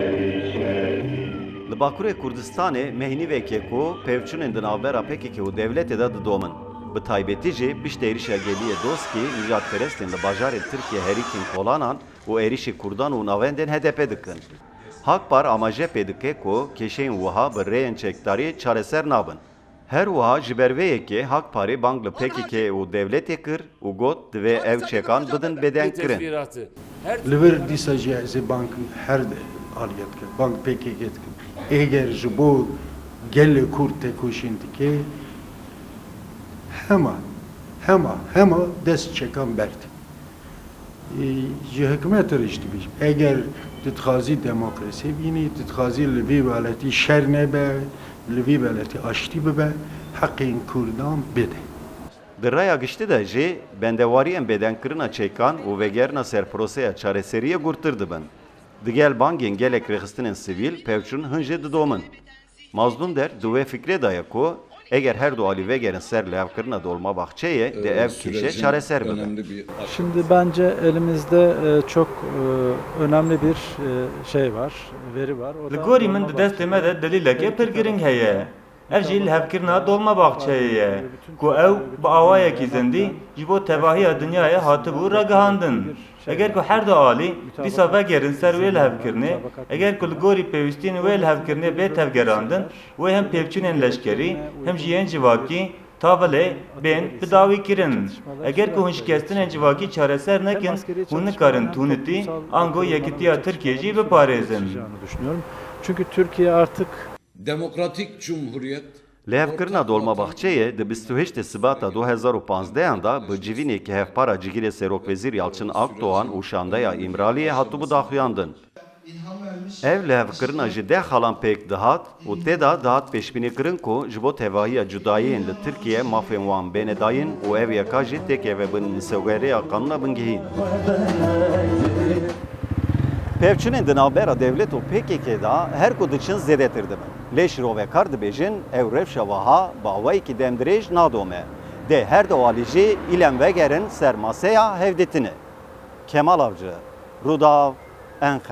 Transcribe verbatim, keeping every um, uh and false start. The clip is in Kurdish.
Li Bakurê Kurdistanê mehnîvek e ku pevçûnên di navbera P K K û dewletê de didomin. Bi taybetî jî pişt êrişa geliyê Doskî, nijadperestên li bajarên Tirkiyê herikên kolanan û êrişî Kurdan û navendên H D P dikin. Hakpar amaje pê dike ku kêşeyên wiha bi rêyên çekdarî çareser nabin. Her wiha ji ber vê yekê Hakparê bang li P K K û dewletê kir û got, divê ev çekan bidin bêdenkirin. Li vir dîsa jî ez ê bang her aliyê dikim, bang P K K dikim. Êger ji bo gelê Kurd têkoşîn dike, hema, hema, hema dest çekan berde. Ji hikûmetê re jî dibêjim, eger tu dixwazî demokrasî bînî, tu dixwazî li vî welatî şer nebe, li vî welatî aştî bibe, heqên Kurdan bide. Di raya giştî de jî bendewariyên bêdenkirina çekan û vegerina ser proseya çareseriyê gurtir dibin. Digel bangên gelek rêxistinên sivîl, pevçûn hin jî didomin. Mazlûm Der di wê fikrê de ye ku eger her du alî vegerin ser lihevkirina Dolmabahçeyê, dê ev kêşe çareser bibe. Şimdi bence elimizde e, çok e, önemli bir e, şey var, veri var. O Li gorî min di destê me de delîleke pir girîng heye. Ev jî lihevkirina Dolmabahçeyê ye, ku ew bi awayekî zindî ji bo tevahiya dinyayê hatibû ragihandin. Eger ku her du alî dîsa vegerin ser wê lihevkirinê, eger ku li gorî pêwîstiyên wê lihevkirinê bê tevgerandin, wê hem pêvçûnên leşkerî, hem jî yên civakî, tavilê, bên bidawîkirin. Eger ku hûn şikestinên civakî çareser nekin, hûn nikarin tûnitî, ango yekitiya Tirkiyê jî biparêzin. Çünkü Türkiye artık Demokratik Cumhuriyet Lihevkirina Dolmabahçeyê di bîst û heştê Sibata du hezar û panzdeh de bi civînekî hevpara cigirê Serokwezîr Yalçın Akdoğan û Şandeya Îmraliyê hatibû daxuyandin. Ev lihevkirina ji deh xalan pêk dihat û tê de dihat pêşbînîkirin ku ji bo tevahiya cudayiyên li Tirkiye mafên wan bêne dayîn û ev yeka jî têkeve bin misewgeriya qanûna bingehîn. Pevçûnên di navbera dewlet û P K K de her ku diçin zêdetir dibin. Lê şirovekar dibêjin ew rewşa wiha bi awayekî demdirêj nadome. Dê her du alî jî îlem vegerin ser maseya hevdîtinê. Kemal Avcı, Rûdaw, Enqere.